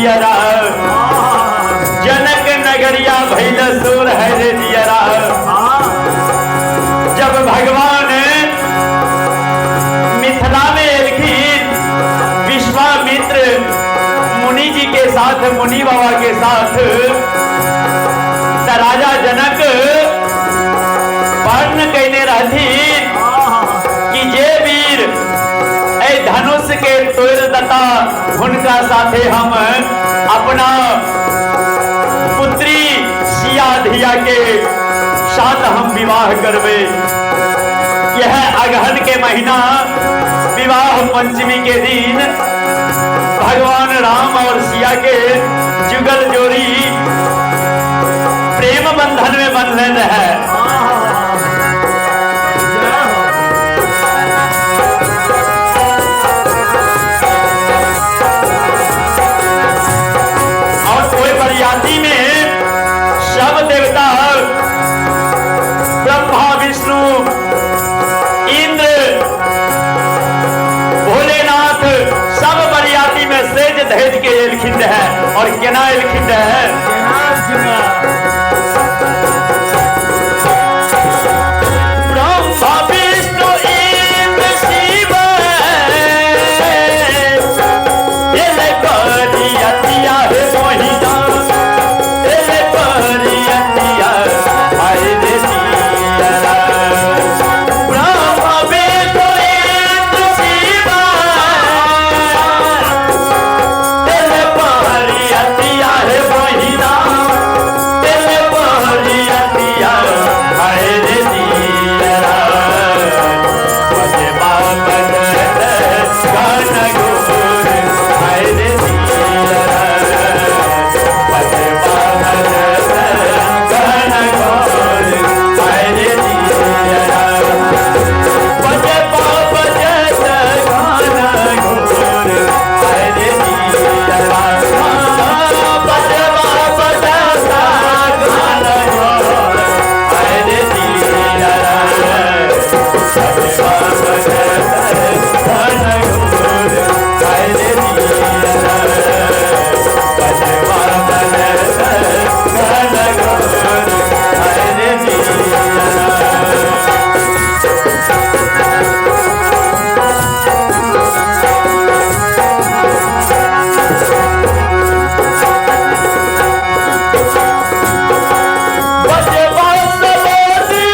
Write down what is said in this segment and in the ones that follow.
जियरा। जनक नगरिया भैल सोर है रे जियरा। जब भगवान मिथिला में एलखिन, विश्वामित्र मुनि जी के साथ, मुनि बाबा के साथ, त राजा जनक वर्ण कैने रहथिन कि जे वीर ए धनुष के तोड़ दता, हुनका साथे हम अपना पुत्री सिया धिया के साथ हम विवाह करबे। यह अगहन के महीना विवाह पंचमी के दिन भगवान राम और सिया के जुगल जोड़ी प्रेम बंधन में बंधन है। और कोई बरियाती में सब देवता ब्रह्मा विष्णु इंद्र भोलेनाथ सब बरियाती में सेज धैज के एलखिन है। और केना एलखिन है? ब्रह्मा विष्णु इंद्र शिव एले बरियातिया हे मोहिना, एले बरियातिया आए रे दिया। ब्रह्मा विष्णु इंद्र शिव एले बरियातिया हे मोहिना, एले बरियातिया आए रे दिया। बजबा बजत गान गोर आए रे दिया। बजबा बजत गान गोर आए रे दिया। बजबा बजत गान गोर आए रे दिया। बजबा बजत गान गोर आए रे दिया। बजबा बजत गान गोर आए रे दिया। बजबा बजत गान गोर आए रे दिया। बजबा सबोदी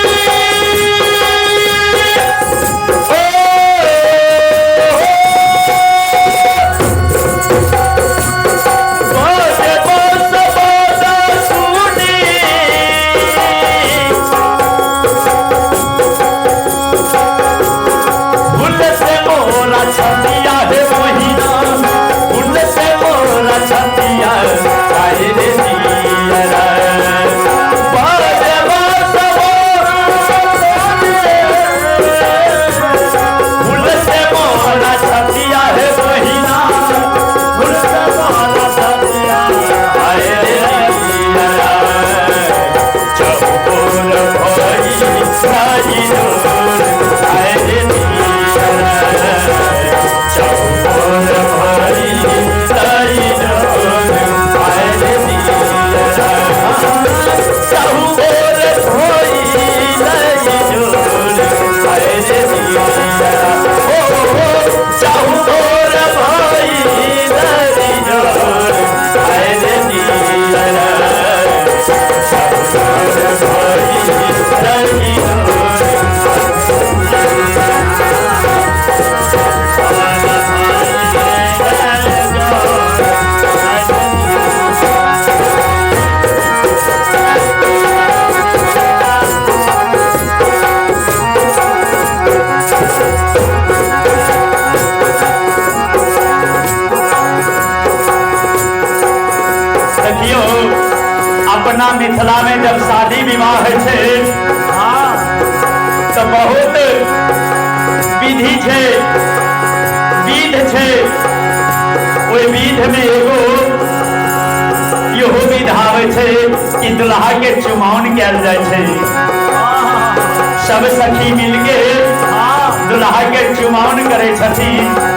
ओ, बजबा सबोदा सुनी फूल से मोरा छतिया हे मोहिना, फूल से मोरा छतिया आए रे दिया। बजबा फूल से मोरा छतिया हे मोहिना, फूल से मोरा छतिया आए रे दिया। चौकोर भई साई डोर आए रे दिया। चौकोर भई साई डोर आए रे दिया। चौकोर भई साई डोर आए रे दिया। ओ चौकोर भई साई डोर आए रे दिया। चौकोर भई साई डोर। देखियो, अपना मिथिला में जब शादी विवाह होइ छै तऽ बहुत विधि छै, विध छै। ओहि विध में एगो इहो विध आबै छै कि दुल्हा के चुमाउन कयल जाइ छै। सब सखी मिलके दुल्हा के चुमाउन करै छथिन।